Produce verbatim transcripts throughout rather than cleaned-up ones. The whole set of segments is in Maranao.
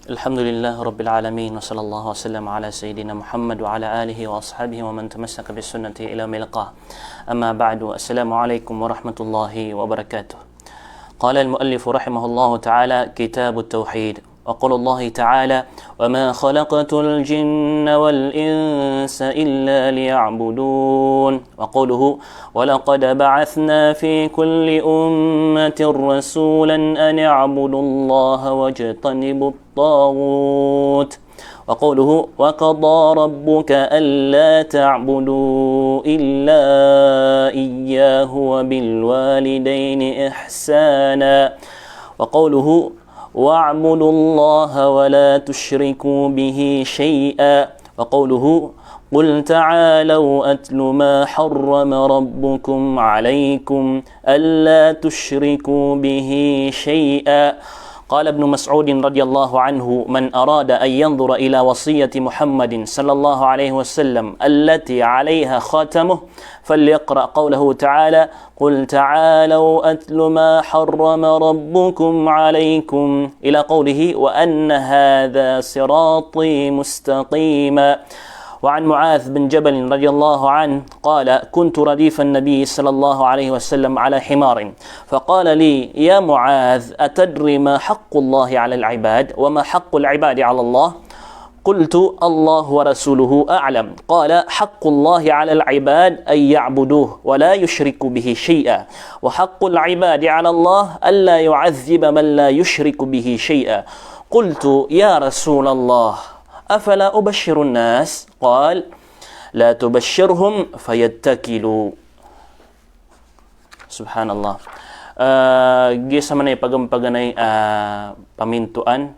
الحمد لله رب العالمين، وصلى الله وسلم على سيدنا محمد وعلى آله وأصحابه ومن تمسك بسنته إلى يوم يلقاه. أما بعد، السلام عليكم ورحمة الله وبركاته. قال المؤلف رحمه الله تعالى: كتاب التوحيد. وقول الله تعالى: وما خلقت الجن والإنس إلا ليعبدون. وقوله: ولقد بعثنا في كل أمة رسولا أن اعبدوا الله واجتنبوا الطاغوت. وقوله: وقضى ربك ألا تعبدوا إلا إياه وبالوالدين إحسانا. وقوله: واعبدوا الله ولا تشركوا به شيئا. وقوله: قل تعالوا أتل ما حرم ربكم عليكم ألا تشركوا به شيئا. قال ابن مسعود رضي الله عنه: من أراد أن ينظر إلى وصية محمد صلى الله عليه وسلم التي عليها خاتمه فليقرأ قوله تعالى: قل تعالوا أتل ما حرم ربكم عليكم، إلى قوله: وأن هذا صراطي مستقيما. وعن معاذ بن جبل رضي الله عنه قال: كنت رديف النبي صلى الله عليه وسلم على حمار، فقال لي: يا معاذ، أتدري ما حق الله على العباد وما حق العباد على الله؟ قلت: الله ورسوله أعلم. قال: حق الله على العباد أن يعبدوه ولا يشركوا به شيئا، وحق العباد على الله ألا يعذب من لا يشرك به شيئا. قلت: يا رسول الله، أفلا أبشر الناس؟ قال: لا تبشرهم فيتكلوا. Subhanallah. Ah, giya samanaya pagam-, paganay, ah, pamintoan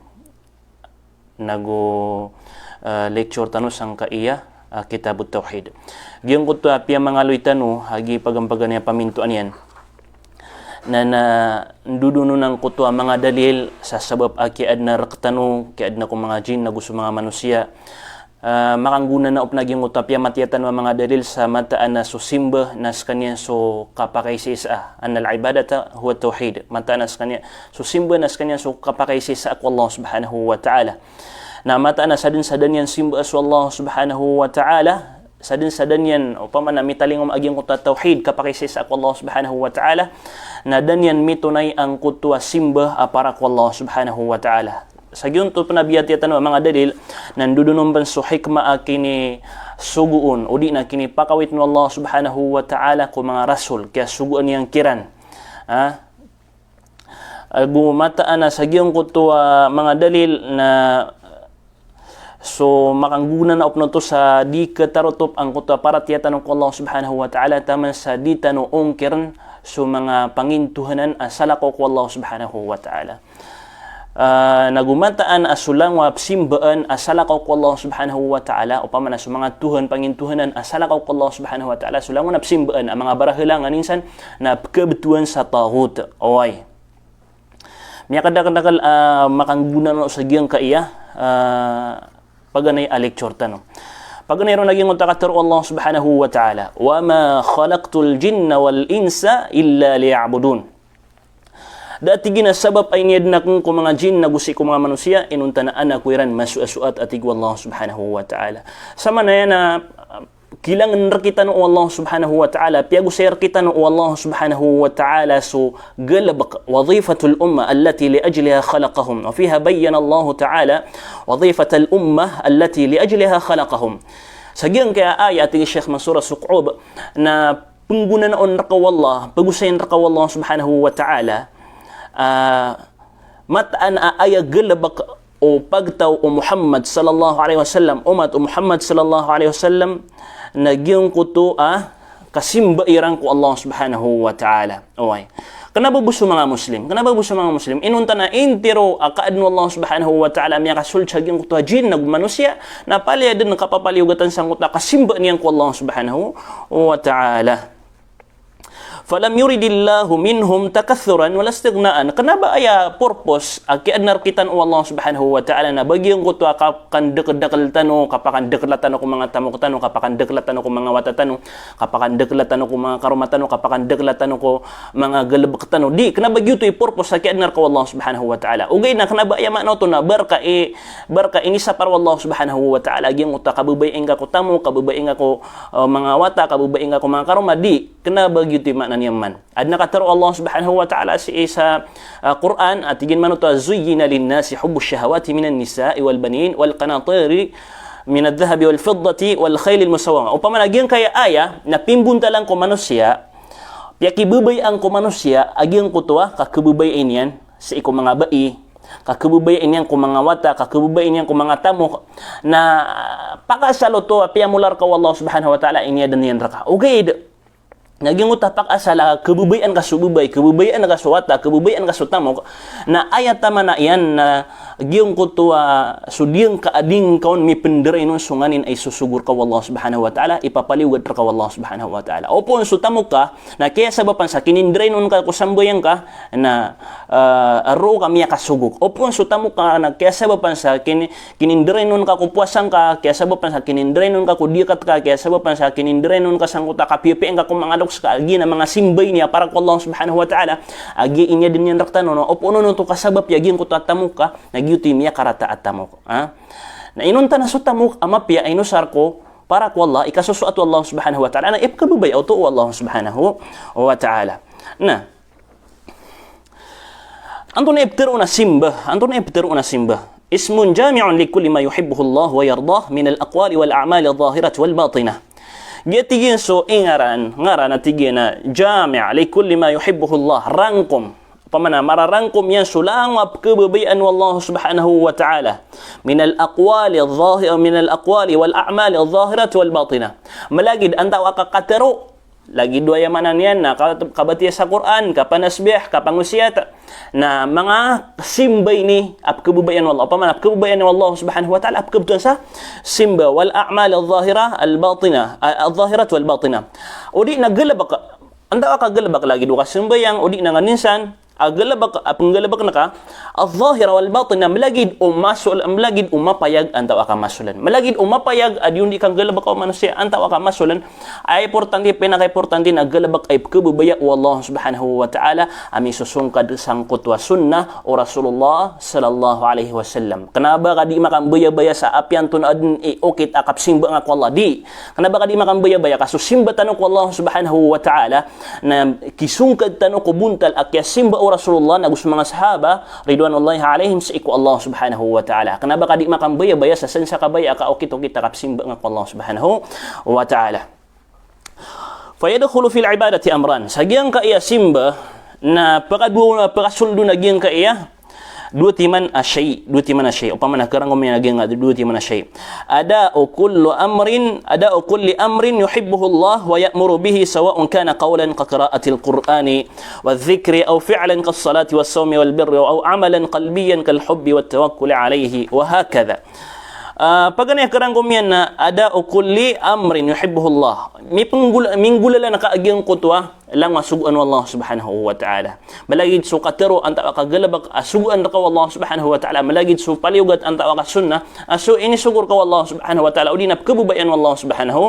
nago, ah, lecture tano sangkaiya, ah, Kitabut Tawhid. Giyangkoto a piyamangaloy tano a giya pagam-, paganay a pamintoan iyan na, na ndodonon angkoto a manga dalil sa sabap a kiyaadna rktano, kiyaadna ko manga jinn nago so manga manosiya. Ah, makanggona na opn a giyangkoto a piyamatiya tano a manga dalil sa mataan a so simba na skaniyan so kapakaisaisa. Annal ibadata huwa tawhid. Mataan a skaniyan so simba na skaniyan so kapakaisaisa ko Allah Subhanahu wa Ta'ala. Na mataan a sadn sa da niyan simba so Allah Subhanahu wa Ta'ala, sadn sa da niyan, opama na mitalingoma a giyangkoto a tawhid, kapakaisaisa ko Allah Subhanahu wa Ta'ala, na da niyan mitonay angkoto a simba a para ko Allah Subhanahu wa Ta'ala. Sa giyoto pn a biyatiya tano a manga dalil, na ndodonon pn so hikma a kinisogoon, odi na kinipakawit o Allah Subhanahu wa Ta'ala ko manga rasul, kiyasogoan iyan kiran. Ha? Ago mataan a sa giyangkoto a manga dalil na so makanggona na opn oto sa di khatarotop angkoto a paratiyaya tano ko Allah Subhanahu wa Ta'ala taman sa di tano ongkirn so manga pangintohanan a salakaw ko Allah Subhanahu wa Ta'ala. Ah, nago mataan a so langon a pzimbaan a salakaw ko Allah Subhanahu wa Ta'ala, opama na so manga tohan pangintohanan a salakaw ko Allah Subhanahu wa Ta'ala, so langon a pzimbaan a manga barahalang a minsan na pkhabtowan sa taghut. Oway. Miyakadakdakl a makanggona na sa giyangkaiya, ah, paganay a lecture tano. Paganay ron a giyangkoto a katharo o Allah Subhanahu wa Ta'ala: "Wa ma khalaqtul jinna wal insa illa liya'budun." Da a tig iyan a sabap a iniadn akn ko manga jinn nago sii ko manga manosiya, inonta na an ako iran masoasoat, a tig o Allah Subhanahu wa Ta'ala. Samanaya na, ah, kilangn rktano o Allah Subhanahu wa Ta'ala, piyagosay rktano o Allah Subhanahu wa Ta'ala so galbk, wadhifatul ummah allati li ajliha khalaqahum. Wa fiha bayyana Allahu Ta'ala wadhifatal ummah allati li ajliha khalaqahum. Sa giyangkaya a ayat, a tig i Sheikh Mansur As-Suq'ub, na pnggonaan rka o Allah, pagosayn rka o Allah Subhanahu wa Ta'ala, ah, mataan a aya galbk o pagtaw o Muhammad sallallahu alaihi wasallam, omat o Muhammad sallallahu alaihi wasallam, na giyangkoto a kasimba iran ko Allah Subhanahu wa Ta'ala. Oway. Kna ba bo so manga Muslim, kna ba bo so manga Muslim, inonta na intiro a kaadn o Allah Subhanahu wa Ta'ala a miyakasold sa giyangkoto a jinn nago manosiya, na palaya dn kapapaliyogatan sangkoto a kasimba niyan ko Allah Subhanahu wa Ta'ala. Falam yuridillahu minhum takathuran wala istighnaan. Kna ba aya purpose a kiyaadna rktano o Allah subhanahu wa ta'ala na ba giyangkoto a kapakandakldakl tano, kapakandakla tano ko manga tamok tano, kapakandakla tano ko manga wata tano, kapakandakla tano ko manga karoma tano, kapakandakla tano ko manga galbk tano. Di, kna ba giyoto i purpose a kiyaadna rka o Allah subhanahu wa ta'ala. Ogaid na kna ba aya maana oto na ba rka i, ba rka inisapar o Allah subhanahu wa ta'ala a giyangkoto a kababayai ngka ko tamok, kababayai ngka ko, eh, manga wata, kababayai ngka ko manga karoma. Di, kna ba giyoto i maana niyan man. Adn a katharo o Allah subhanahu wa ta'ala sii sa, ah, Qur'an, a tig iyan man oto a, "Zuyyina linnasi hubbush shahawati minan nisa'i wal banin wal qanatiri minadh dhahabi wal fiddati wal khaylil musawwamah." Opama na giyangkaya aya na pimbontalan ko manosiya, piyakibabayaan ko manosiya a giyangkoto a kakhababayai niyan sii ko manga bai, kakhababayai niyan ko manga wata, kakhababayai niyan ko manga tamok, na, ah, pakaasal oto a piyamola rka o Allah subhanahu wa ta'ala a iniyadn iyan rka. Ogaid na giyangkoto a pakaasal a khababayaan ka so babay, khababayaan ka so wata, khababayaan ka so tamok, na aya taman a iyan na giyangkoto a so diyangka a di ngka on mipndrainon so nganin a isosogo rka o Allah subhanahu wa ta'ala, ipapaliyogad rka o Allah subhanahu wa ta'ala. Opama so tamok ka, na kiyasabapan sa kinindrainon ka ko sambayang ka, na, ah, roo ka miyakasogok. Opama so tamok ka na kiyasabapan sa kini-, kinindrainon ka ko powasa ngka, kiyasabapan sa kinindrainon ka ko diyakat ka, kiyasabapan sa kinindrainon ka sangkoto a kapiyapiya ngka ko manga loks ka, a giya na manga simba ini a para ko Allah subhanahu wa ta'ala, a giya iniyadn iyan rktano, na opama oto kasabap iyan giyangkoto a tamok ka, na giyoto i miyakarata a tamok. Ha? Na inonta na so tamok a mapiya a inosar ko para ko Allah, ikasosoat o Allah subhanahu wa ta'ala, na ipkhababayai oto o Allah subhanahu wa ta'ala. Na, antonaa i ptharoon a simba? Antonaa i ptharoon a simba? Ismun jami'un li kulli ma yuhibbuhu Allah wa yardah min al-aqwali wal a'mali adh-dhahirati wal batinah. Giya tig iyan so ingaran, ngaran a tig iyan a jami' li kulli ma yuhibbuhu Allah, rangkom. Opama na mararangkom iyan so langon a pkhababayaan o Allah subhanahu wa ta'ala. Min al-aqwali adh-dhahir-, min al-aqwali wal a'mali adh-dhahirati wal batinah. Malagid antawaa ka katharo, lagid o aya maana niyan na ka-, kabatiya sa Qur'an, kapanasbih, kapangosiyat. Na manga simba ini a pkhababayaan o Allah. Opama na pkhababayaan o Allah subhanahu wa ta'ala a pkhabtowan sa simba, wal a'mal adh-dhahirah al-batinah, a-, adh-dhahirah wal batinah. O di na galbk, antawaa ka galbk, lagid o kasambayang, o di na nganin san, a galbk, a pnggalbkn ka, adh-dhahirah wal batinah, malagid o masol-, malagid o mapayag antawaa ka masolan. Malagid o mapayag a di on di kanggalbka o manosiya antawaa ka masolan, a importante, pinakaimportante na galbk a ipkhababayai o Allah subhanahu wa ta'ala a misosongkad sangkoto a sunnah o Rasulullah sallallahu alaihi wasallam. Kna ba ka di makambayabaya sa apiya antonaa dn i okit a kapsimba nga ko Allah. Di. Kna ba ka di makambayabaya ka so simba tano ko Allah subhanahu wa ta'ala na kisongkad tano ko bontal a kiyasimba o Rasulullah nago so manga sahaba ridwanullahi alaihim sii ko Allah subhanahu wa ta'ala. Kna ba ka di makambayabaya sa san sa kabaya a kaokit-okit a kapsimba nga ko Allah subhanahu wa ta'ala. Fayadkhulu fil ibadati amran. Sa giyangkaya simba na pakadowa, pakasold on a giyangkaya dowa timan a shay, dowa timan a shay. Opama na karangkom iyan a giyangkaya dowa timan a shay. Ada'u kullu amrin, ada'u kulli amrin yuhibbuhu Allah wa ya'muru bihi, sawa'un kana qawlan ka qira'atil Qur'ani wa dhikri, aw fi'lan kas salati was sawmi wal birri, aw amalan qalbiyyan kal hubbi wat tawakkuli alayhi, wa hakadha. Ah, paganay a karangkom iyan na ada'u kulli amrin yuhibbuhu Allah. Mipnggol-, minggolalan ka a giyangkoto a langon a sogoan o Allah subhanahu wa ta'ala. Malagid so katharo antawaa ka galbk a sogoan rka o Allah subhanahu wa ta'ala. Malagid so paliyogat antawaa ka sunnah a so inisogo rka o Allah subhanahu wa ta'ala, o di na pkhababayaan o Allah subhanahu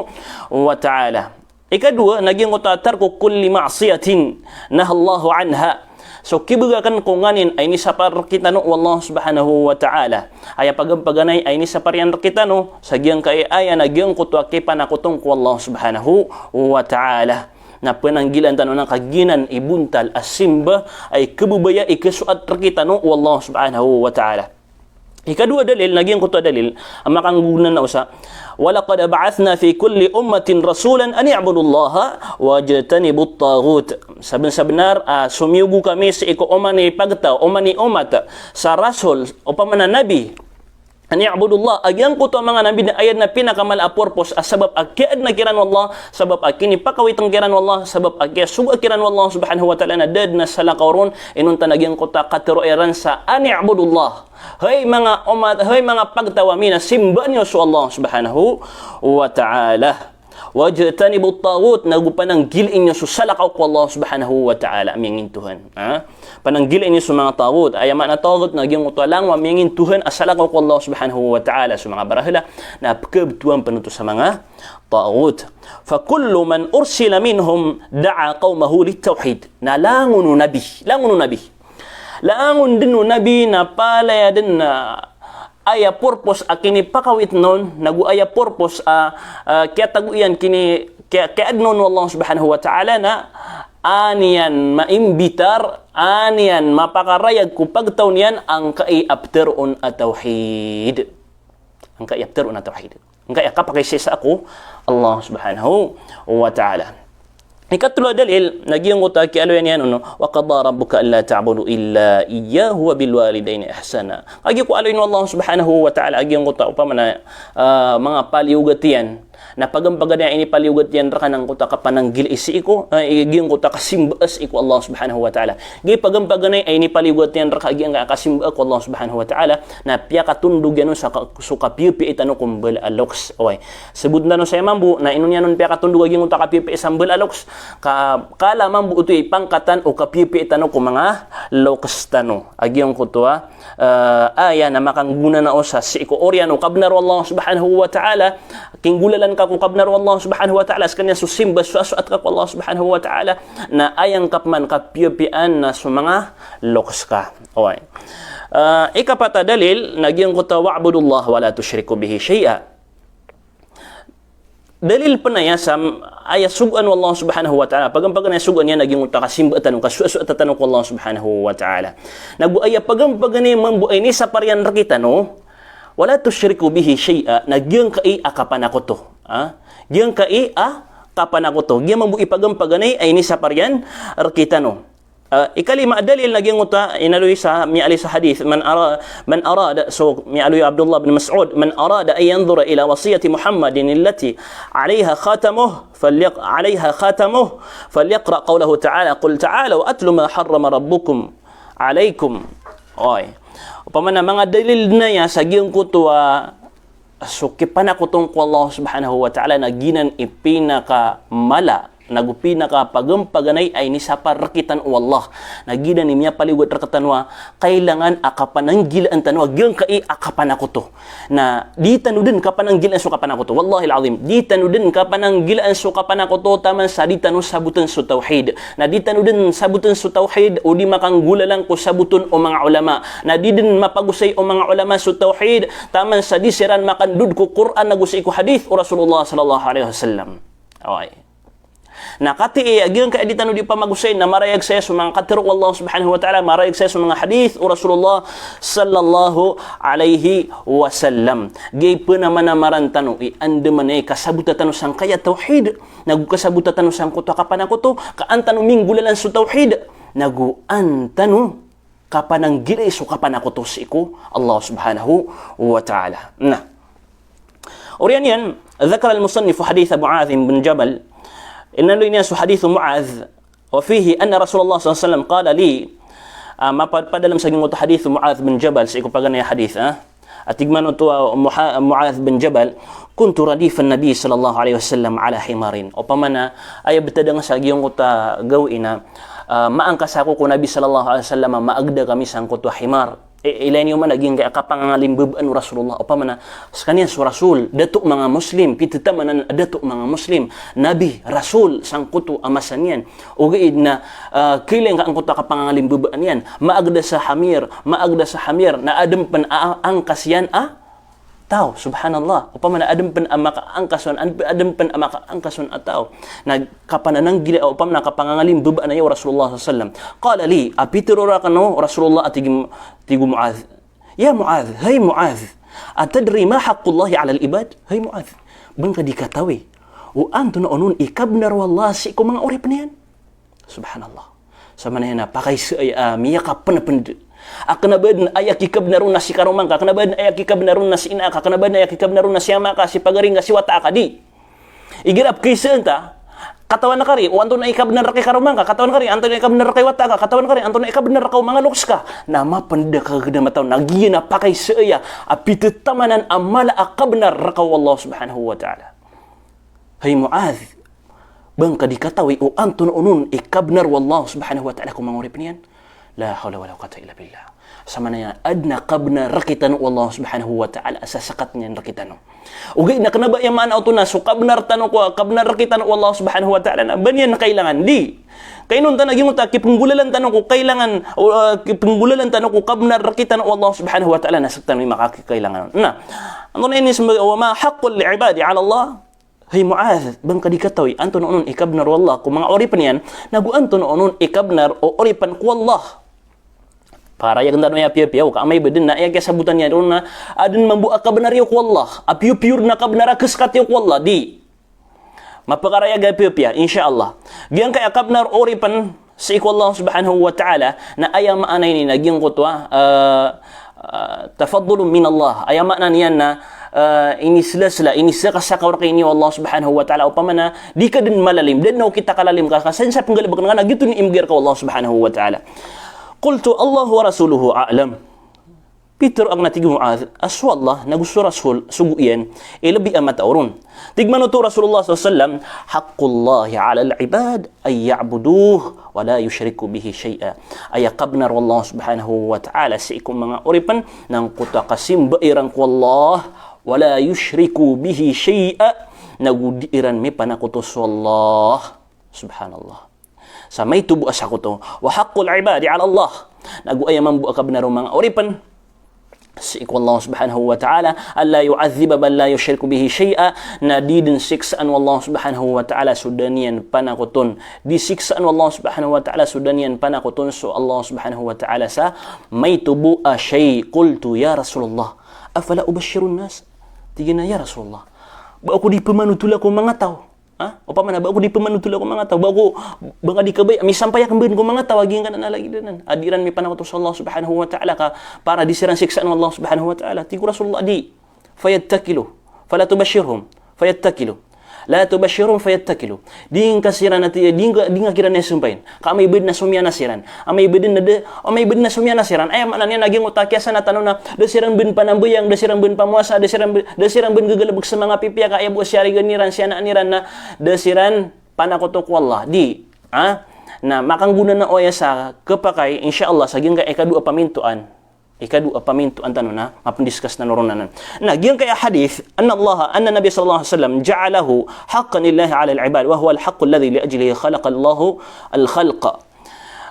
wa ta'ala. Ikadowa, na giyangkoto a tarku kulli ma'siyatin nahallahu anha. So kibagakn ko nganin a inisapar rkitano o Allah subhanahu wa ta'ala. Aya paganay a inisapar iyan rkitano sa giyangkaya aya na giyangkoto a kipanakoton ko Allah subhanahu wa ta'ala. Na pnanggilaan tano na kagiya nan i bontal a simba a ikhababaya, ikasoat rkitano o Allah subhanahu wa ta'ala. Ikadowa a dalil, na giyangkoto a dalil a makanggonan na osa, "Wa laqad ba'athna fi kulli ummatin rasulan an i'budullaha wajtanibut taghut." Sabnar-sabnar a somiyogo kami sii ko oman i pagtaw, oman i omat, sa rasul, opama na nabi, an i'budullah, a giyangkoto a manga nabi na aya dn a pinakamala a purpose a sabap a kiyaadna kiran o Allah, sabap a kinipakawitn kiran o Allah, sabap a kiyasogoa kiran o Allah subhanahu wa ta'ala na da dn a salakaw ron, inonta na giyangkoto a katharo iran sa an i'budullah. Hay manga omat, hay manga pagtaw ami, na simba niyo so Allah subhanahu wa ta'ala. Wajtanibut taghut, nago pananggilai niyo so salakaw ko Allah subhanahu wa ta'ala a miyangintohan. Ha? Pananggilai niyo so manga taghut. Aya maana taghut na giyangkoto a langon a miyangintohan a salakaw ko Allah subhanahu wa ta'ala. So manga barahala na pkhabtowan pn oto sa manga taghut. Fa kullu man ursila minhum da'a qawmahu lit-tawhid. Na langon o nabi. Langon o nabi. Langon dn o nabi na palaya dn na aya purpose a kinipakawitn on, nago aya purpose a, a, kiyatago iyan kini, kiya-, kiyaadn on o Allah subhanahu wa ta'ala na an iyan maimbitar, an iyan mapakarayag ko pagtaw niyan angkai a ptharoon a tawhid. Angkai a ptharoon a tawhid. Angkai a kapakaisaisa ko Allah subhanahu wa ta'ala. Ikatlo a dalil, na giyangkoto a kiyaaloya niyan on, "Wa qada rabbuka alla ta'budu illa iyyahu wa bil walidayni ihsana." Kagiya ko aloyn o Allah subhanahu wa ta'ala a giyangkoto a opama na, ah, manga paliyogat iyan, na pagampaganay a inipaliyogat iyan rka na angkoto a kapananggilai sii ko, ah, giyangkoto a kasimbaa sii ko Allah subhanahu wa ta'ala. Giya pagampaganay a inipaliyogat iyan rka a giyangkai a kasimbaa ko Allah subhanahu wa ta'ala, na piyakatondog iyan on sa ka-, so kapiyapiyai tano ko mbala a loks. Oway. Sabotn tano saya mambo, na ino niyan on piyakatondog a giyangkoto a kapiyapiyai sa mbala a loks. Ka, kala mambo oto i pangkatan o kapiyapiyai tano ko manga loks tano. A giyangkoto a, eh, aya na makanggona na o sa sii ko oriyan o kabnar o Allah subhanahu wa ta'ala. Kinggolalan ka ko kabnar o Allah subhanahu wa ta'ala, skaniyan so simba, so asoat ka ko Allah subhanahu wa ta'ala, na aya ngka pman kapiyapiyaan na so manga loks ka. Oway. Ah, ikapat a dalil, na giyangkoto a, "Wa'budullaha wa la tushriku bihi shay'a." Dalil pn aya sa, aya sogoan o Allah subhanahu wa ta'ala, pagampaganay a sogoan iyan a giyangkoto a kasimbaa tano, kasoasoat tano ko Allah subhanahu wa ta'ala. Nago aya pagampaganay mambo a inisapar iyan rktano, "Wa la tushriku bihi shay'a," na giyangkai a kapanakoto. Ha? Giyangkai a kapanakoto. Giya mambo i pagampaganay a inisapar iyan rktano. Ah, ikalima a dalil na giyangkoto a inaloy sa, miyaaloy sa hadith, man ara-, man arada, so miyaaloy Abdullah bin Mas'ud, "Man arada an yanzura ila wasiyati Muhammadin allati alayha khatamuh, falyaq-, alayha khatamuh, falyaqra qawlahu ta'ala, qul ta'alaw atlu ma harrama rabbukum alaykum." Oway. Opama na manga dalil dn aya sa giyangkoto a so kipanakoto ngka ko Allah subhanahu wa ta'ala na giyanan i pinakamala, nago pinakapagampaganay a inisapar rktano o Allah. Na giyanan i miyapaliyogat rktano a kailangan a kapananggilaan tano a giyangkai a kapanakoto. Na di tano dn kapananggilaan so kapanakoto. Wallahil azim. Di tano dn kapananggilaan so kapanakoto taman sa di tano sabotn so tawhid. Na di tano dn sabotn so tawhid, o di makanggolalan ko sabotn o manga ulama. Na di dn mapagosay o manga ulama so tawhid, taman sa di siran makandod ko Qur'an ago sii ko hadith o Rasulullah sallallahu alaihi wasallam. Oway. Na katii a giyangkai a di tano di pamagosay na marayag saya so manga katharo o Allah subhanahu wa ta'ala, marayag saya so manga hadith o Rasulullah sallallahu alaihi wasallam. Giya i pnamanamaran tano i andamanaya i kasabota tano sangkaya tawhid, nago kasabota tano sangkoto a kapanakoto, ka an tano minggolalan so tawhid, nago an tano kapananggilai so kapanakoto sii ko Allah subhanahu wa ta'ala. Na oriyan iyan, dhakara al-musannif hadith Mu'adh bin Jabal. Inaloy niyan so hadith o Mu'adh. Wa fihi anna Rasulullah sallallahu alaihi wasallam qala li. Ah, mapad-, padalm sa giyangkoto a hadith o Mu'adh bin Jabal, sii ko paganay a hadith, ah. A tig man oto a Muha-, Mu'adh bin Jabal, "Kuntu radifan Nabi sallallahu alaihi wasallam ala himarin." Opama na, aya btad angka sa giyangkoto a gawii na, ah, maangkas ako ko Nabi sallallahu alaihi wasallam, maagda kami sangkoto a himar. I-, ilay niyo man a giyangkai a kapangangalimbabaan o Rasulullah. Opama na, skaniyan so Rasul, dato manga Muslim, pithamanan a dato manga Muslim, Nabi, Rasul, sangkoto a masa niyan. Ogaid na, ah, kailay ngka angkoto a kapangangalimbabaan iyan. Maagda sa hamir, maagda sa hamir, na adn pn a, a-, angkas iyan a taw, subhanallah. Opama na adn pn a makaangkas on, an-, adn pn a makaangkas on a taw. Na kapanananggila, opama na kapangangalimbabaan aya o Rasulullah sallallahu alaihi wasallam. Qala li, a pitharo rakn o Rasulullah a tig, tig o Mu'adh. Ya Mu'adh, hay Mu'adh. Atadri ma haqqullahi alal ibad? Hay Mu'adh. Ba ngka di katawi o antonaa onon i kabnar o Allah sii ko manga oripn iyan? Subhanallah. Samanaya na pakaisa aya a miyakapnpnd. A kna ba dn aya kikabnar on na si karoma ngka, kna ba dn aya kikabnar on na si ina ka, kna ba dn aya kikabnar on na si ama ka, si pagari ngka, si wata ka, di. Igira pkaisaan ta, katawan ka ri o antonaa i kabnar rka i karoma ngka, katawan ka ri antonaa i kabnar rka i wata ka, katawan ka ri antonaa i kabnar rka o manga loks ka. Na mapnd a kagdam a taw, na giya na pakaisa aya a pithamanan a mala a kabnar rka o Allah subhanahu wa ta'ala. Hay Muadh, ba ngka di katawi o antonaa onon i kabnar o Allah subhanahu wa ta'ala ko manga oripen iyan? La hawla wala quwwata illa billah. Samanaya aden a kabnar rektano o Allah subhanahu wa ta'ala sa sekat niyan rektano. Ogaid na kena ba aya maana oto na so kabnar tano ko, kabnar rektano o Allah subhanahu wa ta'ala na ba niyan kailangan? Di. Ka inonta na giyangkoto a kipenggolalan tano ko kailangan, o, ah, kipenggolalan tano ko kabnar rektano o Allah subhanahu wa ta'ala na sek tano i makakikailangan. Na antonaa ini semba-, wa ma haqqul ibadi ala Allah? Hay Muadh, ba ngka di katawi antonaa onon i kabnar o Allah ko manga oripen iyan, nago antonaa onon i kabnar o oripen ko Allah? Pakarayag tano aya piyapiya o ka amay ba den na aya kiyasabotan iyan ron na aden mambo a kabnar iyo ko Allah, a piyor-piyor na kabnar a kesekat iyo ko Allah, di. Mapakarayag a piyapiya, insha Allah. Giyangkaya kabnar o oripen sii ko Allah subhanahu wa ta'ala, na aya maana ini na giyangkoto a, ah, ah, tafaddulun min Allah. Aya maana niyan na, ah, inislasla, inisakasaka o rek ini o Allah subhanahu wa ta'ala. Opama na di ka den malalim, da den o kita kalalim ka, ka san sa penggalebeken ka na giyoto i imbegay reka o Allah subhanahu wa ta'ala. Qultu, Allahu wa rasuluhu a'lam. Pitharo aken a tig o Muadh a so Allah nago so Rasul, sogo iyan i lebi a matao ron. Tig man oto o Rasulullah sallallahu alaihi wasallam, "Haqqullahi alal ibad an ya'buduhu wa la yushriku bihi shay'a." Aya kabnar o Allah subhanahu wa ta'ala sii ko manga oripen na angkoto a kasimba iran ko Allah, wa la yushriku bihi shay'a, nago di iran mipanakoto so Allah. Subhanallah. Sa maito bo a sakoto. Wa haqqul ibadi ala Allah. Nago aya mambo a kabnar o manga oripen sii ko Allah subhanahu wa ta'ala, alla yu'adhdhiba man la yushriku bihi shay'a, na di den siksaan o Allah subhanahu wa ta'ala so da niyan panakoton. Di siksaan o Allah subhanahu wa ta'ala so da niyan panakoton so Allah subhanahu wa ta'ala sa maito bo a shay. Qultu, ya Rasulullah, afala ubashshirun nas? Tig iyan a, ya Rasulullah, ba ako di pemanotola ko manga taw? Ha? Opama na ba ako di pemanotola ko manga taw, ba ako, ba ngka di kabaya misampay aken ben ko manga taw a giyangkanan a lagid anan a di iran mipanakoto so Allah subhanahu wa ta'ala ka para di siran siksaan o Allah subhanahu wa ta'ala? Tig o Rasulullah, di. Fayattakilu. Fala tubashshirhum. Fayattakilu. La tubashshirhum fayattakilu. Di ngka siran ati, di ngka, di ngka kiran aya sampayin. Ka amay ba den a somiyana siran. Amay ba den a da, amay ba den a somiyana siran. Aya maana niyan a giyangkoto a kiyasanatan tano na da siran ben panambayang, da siran ben pamowasa, da siran ben, da siran ben gegalebek sa manga pipiya ka aya bo a siyarigan iran, siyanaan iran na da siran panakoto ko Allah. Di. Ha? Na makanggonanao aya sa kepakay, insha Allah, sa giyangkai a ikadowa a pamintoan. Ikadowa a pamintoan tano na mapendiscuss tano ron anan. Na giyangkai a hadith, anna Allah, anna Nabi sallallahu alaihi wasallam ja'alahu haqqan lillahi ala al-ibad, wa huwa al-haqqu alladhi li ajlihi khalaqa Allahu al-khalq.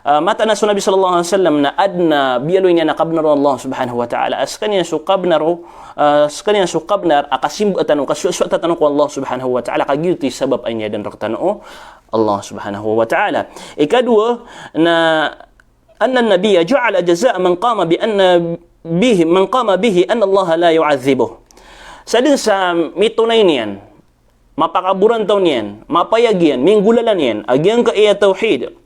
Ah, mataan a so Nabi sallallahu alaihi wasallam na aden a biyaloy niyan a kabnar o Allah subhanahu wa ta'ala. A sekaniyan so kabnar o, ah, sekaniyan so kabnar a kasimba tano, kasoasoat tano ko Allah subhanahu wa ta'ala, ka giyoto i sabap a iniyadan rektano o Allah subhanahu wa ta'ala. Ikadowa na anna an-nabiyya ja'ala jazaa man qama bi anna bihi, man qama bihi anna Allah la yu'adhdhibuh. Sa den sa mitonay niyan, mapakaborantaw niyan, mapayag iyan, minggolalan iyan a giyangkai a tawhid,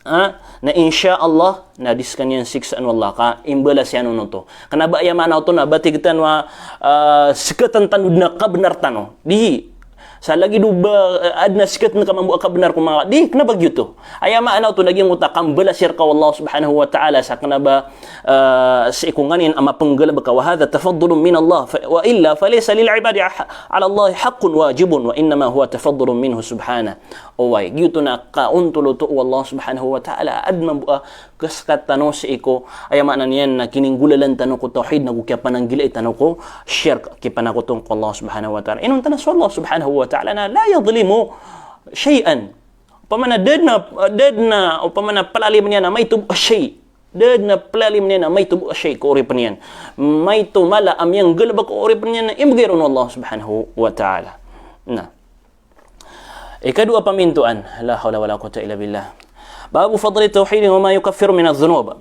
ha, na insha Allah na di sekaniyan siksaan o Allah ka imbalas iyan on oto. Kena ba aya maana oto na ba tig tano a, ah, sekatan tano den a kabnar tano. Di. Sa lagid o ba, ah, aden a sekatan ka mambo a kabnar ko manga, di, kena ba giyoto. Aya maana oto na giyangkoto a kambalas iyan reka o Allah subhanahu wa ta'ala sa kena ba, ah, sii ko nganin a mapenggalebek ka, wa hadha tafaddulun min Allah, fa, wa illa falaysa lil ibadi ah-, ala Allah haqqun wajibun, wa innama huwa tafaddulun minhu subhanahu. Oway, giyoto na kaontol oto o Allah subhanahu wa ta'ala, aden mambo a kesekat tano sii ko, aya maana niyan na kininggolalan tano ko tawhid, nago kiyapananggilai tano ko shirk, kipanakoton ko Allah subhanahu wa ta'ala. Inonta na so Allah subhanahu wa ta'ala na la yadhlimu shay'an. Opama na da den a, da den a, opama na pelalimen iyan a maito bo a shay. Da den a pelalimen iyan a maito bo a shay ko oripen iyan. Maito mala a miyanggalebek ko oripen iyan na imbegay ron o Allah subhanahu wa ta'ala. Na. Ikadowa a pamintoan, la hawla wala quwwata illa billah. Babu fadli tawhid wa ma yukaffiru min adh-dhunub.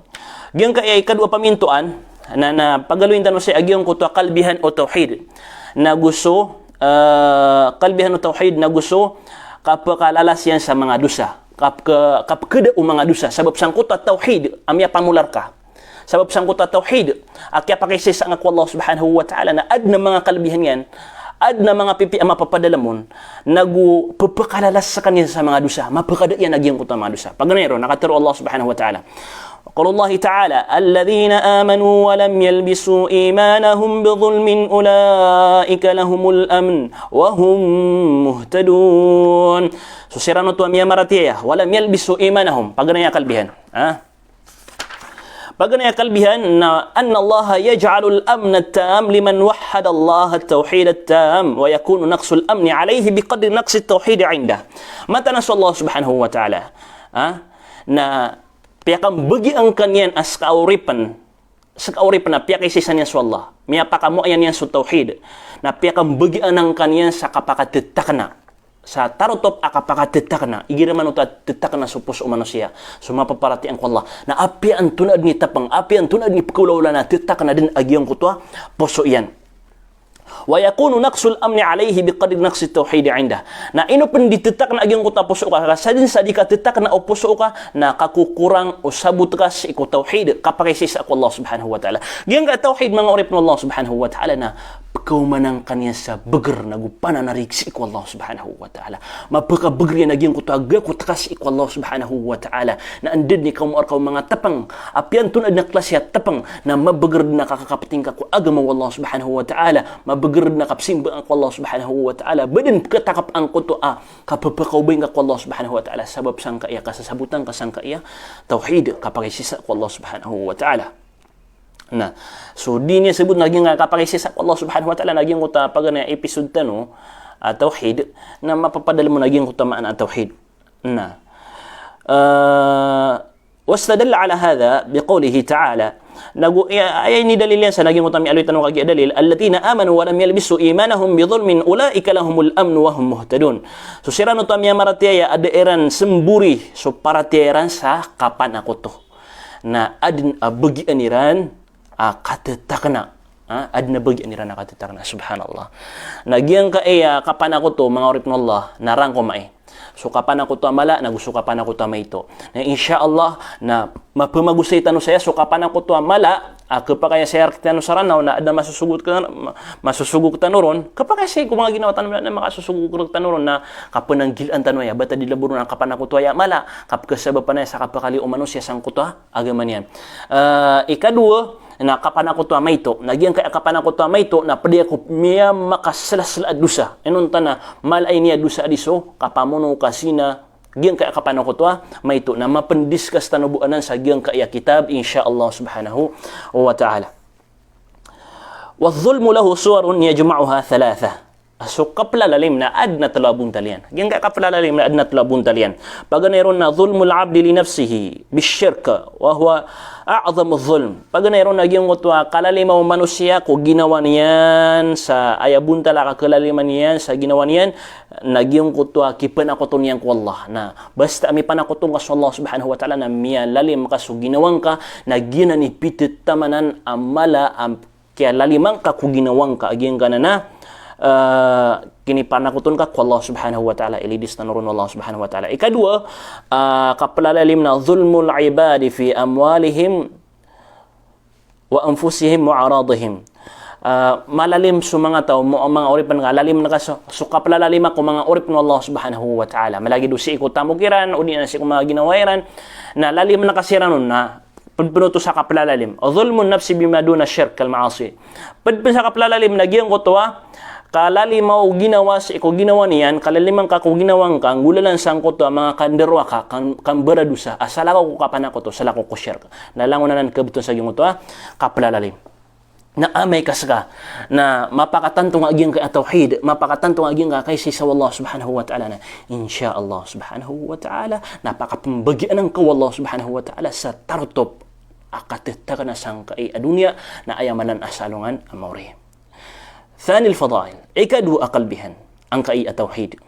Giyangkai a ikadowa a pamintoan, na, na pagaloyin tano sii a giyangkoto a kalbihan o tawhid. Nago so, ah, kalbihan o tawhid, nago so kapekalalas iyan sa manga dosa. Kap-, ke-, kapekeda o manga dosa. Sabap sangkoto a tawhid a miyapamolar ka. Sabap sangkoto a tawhid a kiyapakaisaisa nga ko Allah subhanahu wa ta'ala na aden a manga kalbihan iyan, aden a manga pipiya a mapapadalem on, nago pepekalalas sekaniyan sa manga dosa, mapekada iyan a giyangkoto a manga dosa. Paganay ron, na katero o Allah subhanahu wa ta'ala, Qaulullahi ta'ala, "Alladhina amanu wa lam yalbisu imanahum bidhulmin ulaika lahumul amn wa hum muhtadun." So siran oto a miyamaratiyaya, wa lam yalbisu imanahum. Paganay a kalbihan. Ha? Paganay a kalbihan na, "Annallaha yaj'alul amna tam liman wahhadallaha tawhidat tam, wa yakunu naqsul amni alayhi biqadri naqsit tawhidi indah." Mataan a so Allah subhanahu wa ta'ala, ha? Na piyakambagi angkaniyan a ska a oripen, ska a oripen a piyakaisaisa niyan so Allah. Miyapakamoayan iyan so tawhid. Na piyakambagi angkaniyan sa kapakatetakna. Sa tarotop a kapakatetakna. Igira man oto a tetakna so poso o manosiya. So mapaparatiyaya ko Allah. Na apiya antonaa den i tepeng, apiya antonaa den i pekaolaola na tetakna den a giyangkoto a poso iyan. Wa yakunu naqsul amni alayhi biqadri naqsit tawhidi indah. Na ino pen di tetakna a giyangkoto a poso ka, ka sa den sa di katetakna o poso ka, na kakokorang o sabot ka sii ko tawhid, kapakaisaisa ko Allah subhanahu wa ta'ala. Giyangkai a tawhid, manga oripen o Allah subhanahu wa ta'ala, na pekaoman angkaniyan sa beger nago pananarig sii ko Allah subhanahu wa ta'ala. Mapekabeger iyan a giyangkoto a gakot ka sii ko Allah subhanahu wa ta'ala. Na anda den i kamoa rka o manga tepeng, apiya antonaa den a klasi a tepeng, na mabeger den a kakakapeting ka ko agama o Allah subhanahu wa ta'ala, mabeger den a kapesimba ko Allah subhanahu wa ta'ala, ba den peketakep angkoto a kapepekaobay ngka ko Allah subhanahu wa ta'ala, sabap sangkai a kasasabotan ka sangkai a tawhid, kapakaisaisa ko Allah subhanahu wa ta'ala. Na so di niyan sabot na giyangkai a kapakaisaisa ko Allah subhanahu wa ta'ala, na giyangkoto a paganay a episode tano a tawhid, na mapapadalem on a giyangkoto a maana a tawhid. Na, eh, wastadalla ala hadha biqawlihi ta'ala. Nago, aya, aya inidalil iyan sa, na giyangkoto a miyaaloy tano kagiya dalil, "Alladhina amanu wa lam yalbisu imanahum bidhulmin ulaika lahumul amnu wa hum muhtadun." So siran oto a miyamaratiyaya a da iran sembori so paratiyaya iran sa kapanakoto. Na aden a bagian iran a katetakna. Ha? Aden a bagian iran a katetakna. Subhanallah. Na giyangkai a kapanakoto, manga oripen o Allah, na rangkomai. So kapanakoto a mala, nago so kapanakoto a maito. Na insha Allah, na mapemagosay tano saya so kapanakoto a mala, a kepakay a saya rektano sa Ranaw, na aden a masosogo rektano, ma-, masosogo rektano ron, kepakay saya ko manga ginawa tano na makasosogo rektano ron, na kapenanggilaan tano aya, ba ta di labo ron a kapanakoto aya a mala, kapekhasabapan aya sa kapekaliyo o manosiya sangkoto a agama niyan. Eh, ikadowa, na kapanakoto a maito. Na giyangkai a kapanakoto a maito, na ped aya ko miyamakaselasela a dosa. Inonta na mala i niyan a dosa a di so kapamono, kasina, giyangkai a kapanakoto a maito. Na mapendiscuss tano bo anan sa giyangkai a kitab, insha Allah subhanahu wa ta'ala. Wadh-dhulmu lahu suwarun yajma'uha thalatha. So kapelalalim na aden a telo a bontal iyan. Giyangkai a kapelalalim na aden a telo a bontal iyan. Paganay ron na dhulmul abdi li nafsihi bishirk, wa huwa a'dhamudh dhulm. Paganay ron na giyangkoto a kalalima o manosiya ko ginawa niyan sa aya bontal a kakalaliman iyan sa ginawa niyan, na giyangkoto a kipanakoto niyan ko Allah. Na basta a mipanakoto ngka so Allah subhanahu wa ta'ala na miyalalim ka so ginawa ngka, na giyanan i pitetamanan a mala a kiyalaliman ka ko ginawa ngka a giyangkanan a, eh, kinipanakoton ka ko Allah subhanahu wa ta'ala, ilidis tano ron o Allah subhanahu wa ta'ala. Ikadowa, eh, kapelalalim na dhulmul ibadi fi amwalihim wa anfusihim wa aradihim. Eh, malalim so manga taw, mo-, manga oripen ka, lalim na ka so, so kapelalalima ko manga oripen o Allah subhanahu wa ta'ala. Malagid o sii ko tamok iran, o di na sii ko manga ginawa iran, na lalim na ka siran on na Ped pen oto sa kapelalalim. Dhulmun nafsi bima duna shirk kal ma'asi. Ped pen sa kapelalalim na giyangkoto a kalalima o ginawa sii ko ginawa niyan, kalaliman ka ko ginawa ngka, nggolalan sangkoto a manga kandarowaka, kan-, kambaradosa, a salakaw ko kapanakoto, salakaw ko shirk. Na langon anan kebetowan sa giyangkoto a kapelalalim. Na amay ka seka na mapakatanto nga giyangkai a tawhid, mapakatanto nga giyangkai a kaisaisa o Allah subhanahu wa ta'ala, na insha Allah subhanahu wa ta'ala na pakapembagian angka o Allah subhanahu wa ta'ala sa tarotop a katetakna sangkai a doniya, na aya manan a salongan a maori. Thanil fadail, ikadowa a kalbihan angkai a tawhid.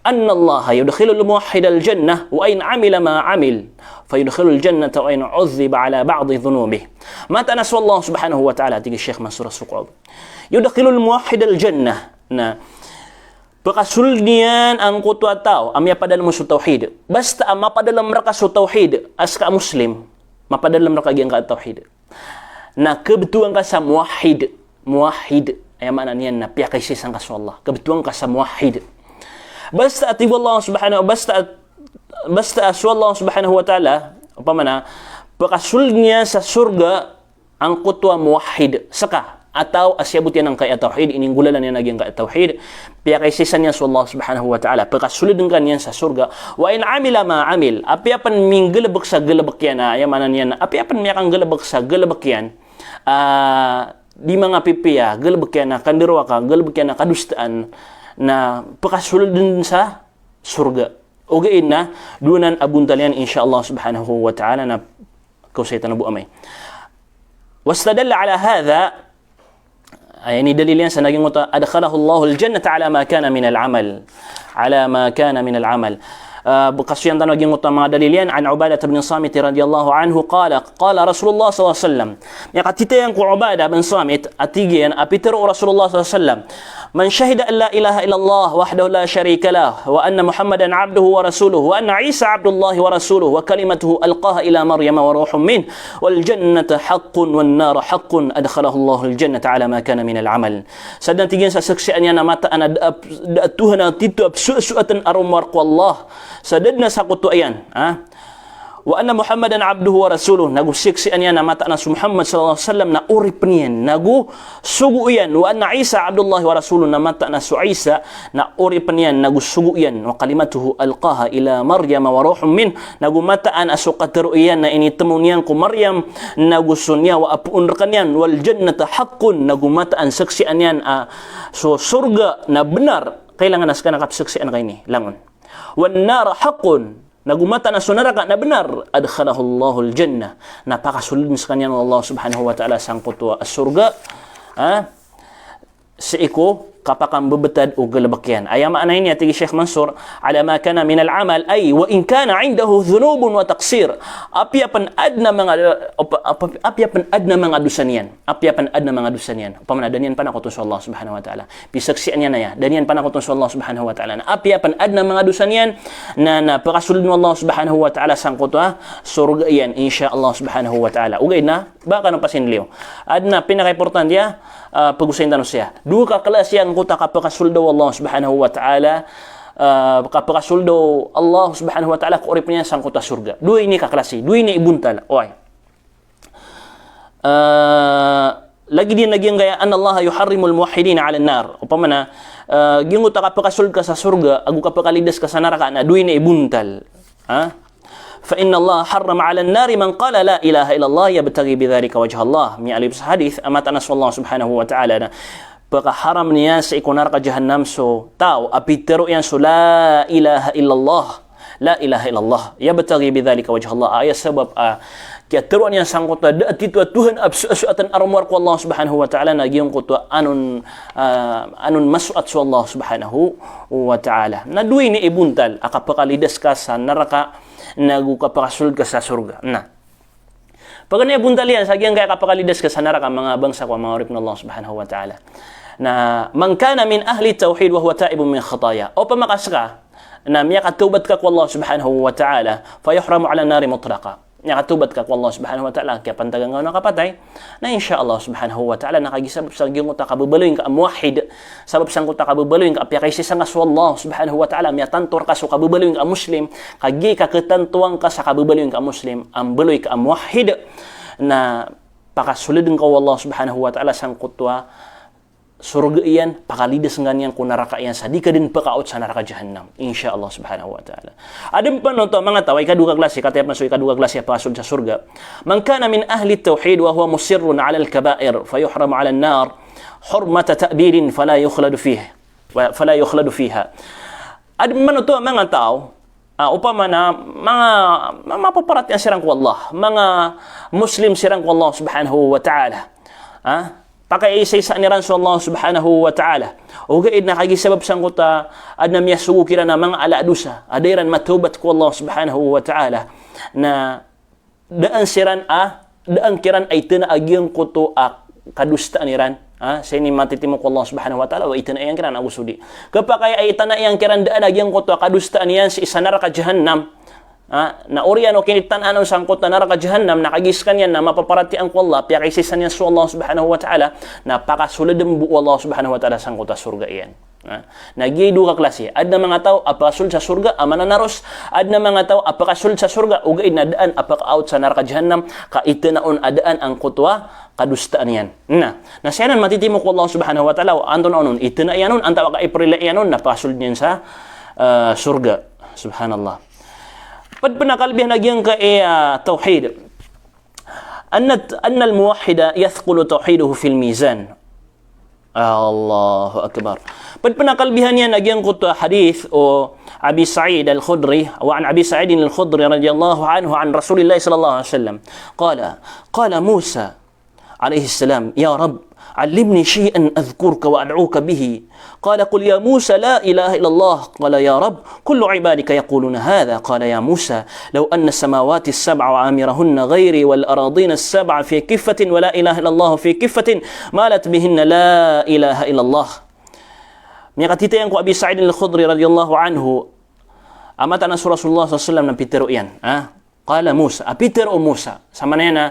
Annallaha yudkhilul muwahhidal jannah wa in amila ma amil, fa yudkhilul jannata wa in udhdhiba ala ba'dhi dhunubih. Mataan a so Allah subhanahu wa ta'ala, tig i Sheikh Mansur As-Suqub, yudkhilul muwahhidal jannah. Na pekasold iyan angkoto a taw a miyapadalem so tawhid. Basta a mapadalem reka so tawhid, a seka a Muslim, mapadalem reka giyangkai a tawhid. Na kebetowan ka sa muwahhid. Muwahhid. Aya maana niyan na piyakaisaisa ngka so Allah. Kebetowan ka sa muwahhid. Basta a tig o Allah subhanahu, basta, basta a so Allah subhanahu wa ta'ala, opama na, Pakasold iyan sa sorga angkoto a muwahhid, seka, a taw a siyabot iyan angkai a tawhid, ininggolalan iyan a giyangkai a tawhid, piyakaisaisa niyan so Allah subhanahu wa ta'ala, pakasold ngka niyan sa sorga. Wa in amila ma amil, apiya pen minggalebek sa galebek iyan, a, aya maana niyan, apiya pen miyakanggalebek sa galebek iyan, a, di manga pipiya, galebek iyan a kandarowaka, galebek iyan a kadosaan, na pakasold den sa sorga. Ogaid na, dowa nan a bontal iyan, insha Allah subhanahu wa ta'ala, na kaosay tano bo amay. Wastadalla ala hadha, ay, ini dalil iyan sa giyangkoto a, adkhalahu Allahul jannata ala ma kana minal amal. Ala ma kana minal amal. Ah, kasoyan tano giyangkoto a manga dalil iyan, an Ubadah bin Samit radiyallahu anhu, qala, qala Rasulullah sallallahu alaihi wasallam. Miyakatitayang ko Ubadah bin Samit, a tig iyan, a pitero o Rasulullah sallallahu alaihi wasallam, man shahida an la ilaha illallah wahdahu la sharika lah, wa anna Muhammadan abduhu wa rasuluh, wa anna Isa abdullahi wa rasuluh, wa kalimatuhu alqaha ila Maryama wa ruhun minh, wal jannata haqqun wan nara haqqun, adkhalahu Allahul jannata ala ma kana minal amal. Sa den, tig iyan, sa saksian iyan a mataan a da, da a Tuhan a titho a psoasoaten a rowar ko Allah, sa da den a sakotoa iyan, ha? Wa anna Muhammadan abduhu wa rasuluh, nago saksian iyan a mataan a so Muhammad sallallahu alaihi wasallam na oripen iyan, nago sogo iyan, wa anna Isa abdullahi wa rasuluh, na mataan a so Isa na oripen iyan, nago sogo iyan, wa kalimatuhu alqaha ila Maryama wa ruhun minh, nago mataan a so katero iyan na initemo niyan ko Maryam, nago so niyawa a poon rekaniyan, wal jannata haqqun, nago mataan saksian iyan a so sorga na benar, kailangan a seka na kapsaksian ka ini, langon. Wan nara haqqun, nago mataan a so naraka na benar, adkhalahu Allahul jannah, na pakasold den sekaniyan o Allah subhanahu wa ta'ala sangkoto a sorga, ha? Sii ko kapakambebetad o galebek iyan. Aya maana ini, a tig i Sheikh Mansour, ala ma kana minal amal, ay, wa in kana indahu dhunubun wa taqsir. Apiya pen aden a manga, apa, apa, apiya pen aden a manga dosa niyan. Apiya pen aden a manga dosa niyan. Opama na da niyan panakoton so Allah subhanahu wa ta'ala. Pisaksian iyan aya, da niyan panakoton so Allah subhanahu wa ta'ala. Na apiya pen aden a manga dosa niyan, na, na pakasold o Allah subhanahu wa ta'ala sangkoto a sorga iyan, insha Allah subhanahu wa ta'ala. Ogaid na, ba kano pasin liyo. Aden a pinakaimportante a, ah, pagosayn tano saya. Dowa ka klasi angkoto a kapakasold o Allah subhanahu wa ta'ala, ah, kapakasold o Allah subhanahu wa ta'ala ko oripen iyan sangkoto a sorga. Dowa ini ka klasi, dowa ini i bontal. Oway. Ah, lagid iyan a giyangkaya, annallaha yuharrimul muwahhidina alan nar. Opama na, ah, giyangkoto a kapakasold ka sa sorga, ago kapakalidas ka sa naraka, na dowa ini i bontal. Ha? Fa innallaha harrama alan nari man qala la ilaha illallah yabtaghi bidhalika wajhallah. Miyaaloy sa hadith a mataan a so Allah subhanahu wa ta'ala na pakaharam niyan sii ko naraka jahannam so taw a pitero iyan so la ilaha illallah. La ilaha illallah. Yabtaghi bidhalika wajhallah. Aya sabap a kiyateroa niyan sangkoto a da a titho a Tuhan a psoasoaten a rowar ko Allah subhanahu wa ta'ala na giyangkoto a anon, ah, anon masoat so Allah subhanahu wa ta'ala. Na dowa ini i bontal a kapakalidas ka sa naraka, nago kapakasold ka sa sorga. Na paganay a bontal iyan sa giyangkaya kapakalidas ka sa naraka, manga bangsa ko a manga oripen o Allah subhanahu wa ta'ala. Na, man kana min ahli tawhid wa huwa taibun min khataya. Opama ka seka na miyakatawbat ka ko Allah subhanahu wa ta'ala, fa yuhramu alan nari mutlaqa. Miyakatawbat ka ko Allah subhanahu wa ta'ala, kiyapantagan ka on a kapatay, na insha Allah subhanahu wa ta'ala, na kagiya sabap sa giyangkoto a kababaloy ngka a muwahhid, sabap sangkoto a kababaloy ngka a piyakaisaisa ngka so Allah subhanahu wa ta'ala, miyatanto reka so kababaloy ngka a Muslim, kagiya kaketantoan ka sa kababaloy ngka a Muslim a mbaloy ka a muwahhid, na pakasold ngka o Allah subhanahu wa ta'ala sangkoto a sorga iyan, pakalidas ngka niyan ko naraka iyan sa di ka den pekaot sa naraka jahannam, insha Allah subhanahu wa ta'ala. Aden pen oto a manga taw a ikadowa ka klasi, kataya pen so ikadowa ka klasi a pakasold sa sorga. Man kana min ahli tawhid wa huwa musirrun alal kabair, fa yuhramu alan nar hurmata ta'bidin fala yukhladu fihi, wa, fala yukhladu fiha. Aden pen oto a manga taw, ah, opama na manga, ma-, mapaparatiyaya siran ko Allah, manga Muslim siran ko Allah subhanahu wa ta'ala. Ah, pakaisaisaan iran so Allah subhanahu wa ta'ala. Ogaid na kagiya sabap sangkoto a aden a miyasogo kiran a manga ala a dosa, a da iran matawbat ko Allah subhanahu wa ta'ala, na daan siran a, daan kiran a itena a giyangkoto a kadosaan iran. Ha, sa ini matitimo ko Allah subhanahu wa ta'ala, wa itena iyan kiran ago so di. Kapakay a itena iyan kiran daan a giyangkoto a kadosaan iyan sii sa naraka jahannam. Ha? Na oriyan o kinitanaan on sangkoto a naraka jahannam, na kagiya sekaniyan na mapaparatiyaya ko Allah, piyakaisaisa niyan so Allah subhanahu wa ta'ala, na pakasold den bo o Allah subhanahu wa ta'ala sangkoto a sorga iyan. Ha? Na giya i dowa ka klasi. Aden a manga taw a pakasold sa sorga a mananaros, aden a manga taw a pakasold sa sorga ogaid na daan a pakaawt sa naraka jahannam, ka itena on a daan angkoto a kadosaan iyan. Na, na siyanan matitimo ko Allah subhanahu wa ta'ala, antonaa on, itena iyan on, antaa ka iprila iyan on, na pakasold niyan sa, eh, sorga. Subhanallah. Ped pen a kalbihan a giyangkaya, eh, tawhid. Anna, anna al-muwahhida yathqulu tawhiduhu fil mizan. Allahu Akbar. Ped pen a kalbihan iyan a giyangkoto a hadith o Abi Sa'id Al-Khudri, wa an Abi Sa'id Al-Khudri radiyallahu anhu an Rasulillah sallallahu alaihi wasallam. Qala, qala Musa alayhis salam, "Ya Rabb, allimni shay'an adhkuruka wa ad'uka bihi." Qala, "Qul ya Musa la ilaha illallah." Qala, "Ya Rabb, kullu ibadika yaquluna hadha." Qala, "Ya Musa, law anna samawati as-sab'a wa amirahunna ghayri wal aradina as-sab'a fi kiffatin wa la ilaha illallah fi kiffatin, malat bihinna la ilaha illallah." Miyakatitayan ko Abi Sa'id Al-Khudri radiyallahu anhu, a mataan a so Rasulullah sallallahu alaihi wasallam na pitero iyan, ha? Qala Musa, a pitero o Musa. Samanaya na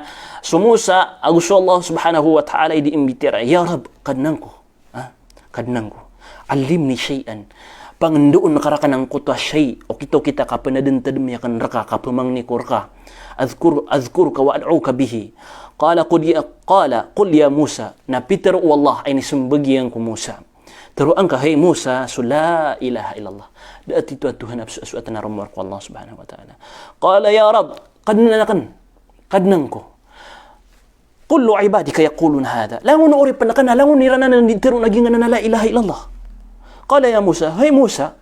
so Musa ago so Allah subhanahu wa ta'ala i dii mbitiyarai, "Ya Rabb, Kadnan ko, ha? Kadnan ko. Allimni shay'an. Pangendoon ka raken angkoto a shay', okit-okit a kapeneden-tedem iyan reka, kapemangni ko reka. Adhkur, adhkuruka wa ad'uka bihi." Qala, qul ya, qala, "Qul ya Musa." Na pitero o Allah a inisembag iyan ko Musa. Teroa ngka, hay Musa, so la ilaha illallah. Da a titho a Tuhan a pesoasoat na rowar ko Allah subhanahu wa ta'ala. Qala, "Ya Rabb, Kadnan aken, Kadnan ko. Kullu ibadika yaquluna hadha." Langon o oripen aken a langon iran anan dii teroon a giyangkanan a la ilaha illallah. Qala, "Ya Musa, hay Musa,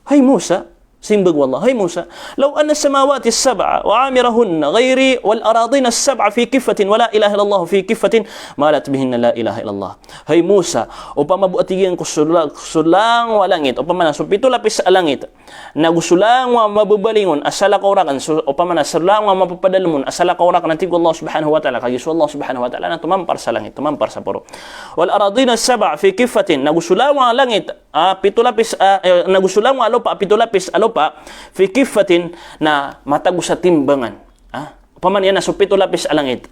hay Musa." Simbag o Allah, "Hay Musa, law anna samawati as-sab'a wa amirahunna ghayri wal aradina as-sab'a fi kiffatin wa la ilaha illallah fi kiffatin, malat bihinna la ilaha illallah." Hay Musa, opama bo a tig iyan ko so la-, so langowan a langit, opama na so pito lapis a langit, na go so langowan a mababalingon a salakaw raken, so, opama na so langowan a mapapadalem on a salakaw raken, a tig o Allah subhanahu wa ta'ala, kagiya so Allah subhanahu wa ta'ala na tomampar sa langit, tomampar sa poro. Wal aradina as-sab'a fi kiffatin, na go so langowan a langit, a pito lapis, a, eh, na go so langowan a lopa, a pito lapis a lopa, fi kiffatin, na matago sa timbangan. Ha? Opama niyan na so pito lapis a langit,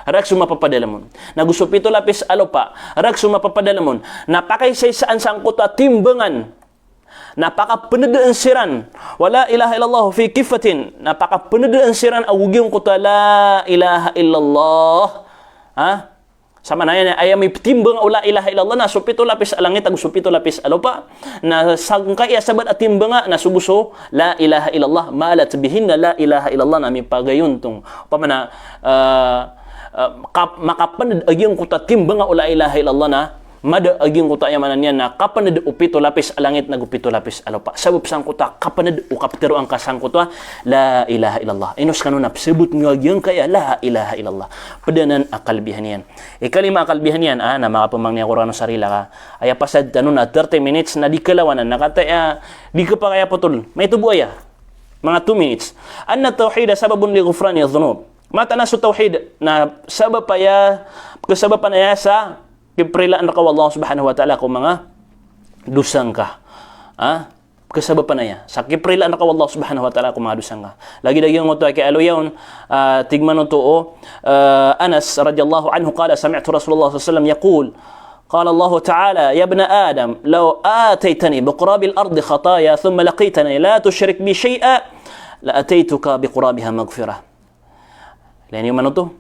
rek so mapapadalem on. Na go so pito lapis a lopa, rek so mapapadalem on. Na pakaisaisaan sangkoto a timbangan. Na pakapenedaan siran. Wa la ilaha illallah fi kiffatin. Na pakapenedaan siran ago giyangkoto a la ilaha illallah. Ha? Samanaya na aya mipetimbang o la ilaha illallah na so pito lapis a langit ago so pito lapis a lopa. Na sangkaya sabaad a timbanga na so go so la ilaha illallah, malat bihinna la ilaha illallah, na mipagayontong. Opama na, ah, ah, kap-, makapened a giyangkoto a timbanga o la ilaha illallah na mada a giyangkoto a aya maana niyan na kapened o pito lapis a langit nago pito lapis a lopa. Sabap sangkoto a kapened o kapteroa ngka sangkoto a la ilaha illallah. Ino sekano na pesebot niyo a giyangkaya la ilaha illallah. Ped anan a kalbihan iyan. Ikalima a kalbihan iyan, ah, na makapemangni ako rekano sa rila ka. Aya pasad tano na thirty minutes na di kalawanan, na kataya di kepakay a potol. Maito bo aya. Manga two minutes. Anna tawhida sababun li ghufrani dhunub. Mataan a so tawhid na sabap aya, kesabapan aya sa kiprilaan reka o Allah subhanahu wa ta'ala ko manga dosa ngka. Ah? Kesabapan aya sa kiprilaan reka o Allah subhanahu wa ta'ala ko manga dosa ngka. Lagid a giyangkoto a kiyaaloya on, ah, tig manoto o, ah, Anas radiyallahu anhu, qala, sami'tu Rasulullah sallallahu alaihi wasallam yaqul, qala Allahu ta'ala, "Ya ibna Adam, law ataytani biqurabil ardi khataya thumma laqitani la tushrik bi shay'a, la ataytuka biqurabiha maghfirah." Ilaya niyo manoto.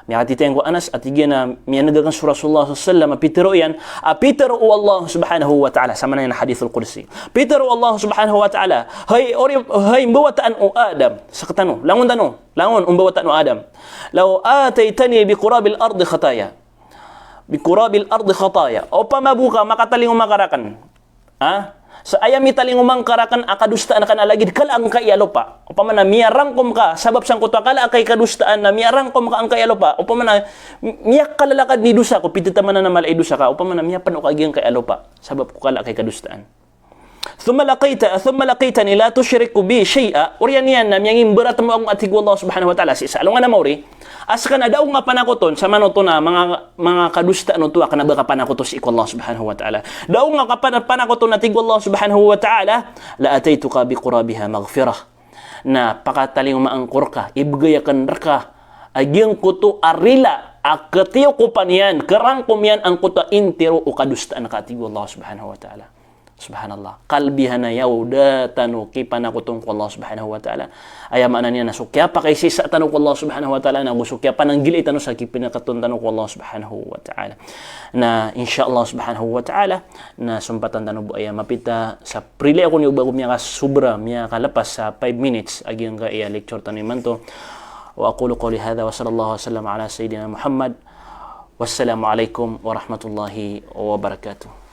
Miyakatitayan ko Anas a tig iyan a miyaneg aken so Rasulullah sallallahu alaihi wasallam a pitero iyan, a pitero o Allah subhanahu wa ta'ala, samanaya na hadithul qudsi. Pitero o Allah subhanahu wa ta'ala, "Hay ori-, hay mbawataan o Adam, sekatano, langon tano, langon o mbawataan o Adam. Law ataytani biqurabil ardi khataya." Biqurabil ardi khataya. Opama bo ka makatalingoma ka raken. Ha? Sa aya mitalingoma ngka raken a kadosaan aken a lagid kala angkaya lopa. Opama na miyarangkom ka, sabap sangkoto a kala angkaya kadosaan na miyarangkom ka angkaya lopa. Opama na mi-, miyakalalakad i dosa ko, pititamanan a mala i dosa ka. Opama na miyapeno ka giyangkaya lopa, sabap ko kala angkaya kadosaan. Thumma laqita-, thumma laqitani la tushriku bi shay'a. Oriyan iyan na miyangimbaratemo ako a tig o Allah subhanahu wa ta'ala, sii sa alongan a maori. A seka na da ako ngka panakoton sa manoto na manga, manga kadosaan oto a kena ba ka panakoto sii ko Allah subhanahu wa ta'ala. Da ako ngka pana-, panakoton a tig o Allah subhanahu wa ta'ala, la ataytuka biqurabiha maghfirah. Na pakatalingoma angko rka, ibgay akn rka a giyangkoto a rila a katiyokopan iyan, karangkom iyan angkoto a intiro o kadosaan ka, tig o Allah subhanahu wa ta'ala. Subhanallah. Kalbihan a yaw, da tano kipanakoton ko Allah subhanahu wa ta'ala. Aya maana niyan na so kiyapakaisisa tano ko Allah subhanahu wa ta'ala, na go so kiyapananggilai tano sa kipinakatoon tano ko Allah subhanahu wa ta'ala. Na insha Allah subhanahu wa ta'ala, na sompatan tano bo aya mapita sa prilai ako niyo ba ako miyakasobra, miyakalapas sa five minutes a giyangkaya lecture tano imanto. Wa aqulu qawli hadha wa sallallahu wa sallam ala sayyidina Muhammad. Wassalamu alaikum warahmatullahi wabarakatuh.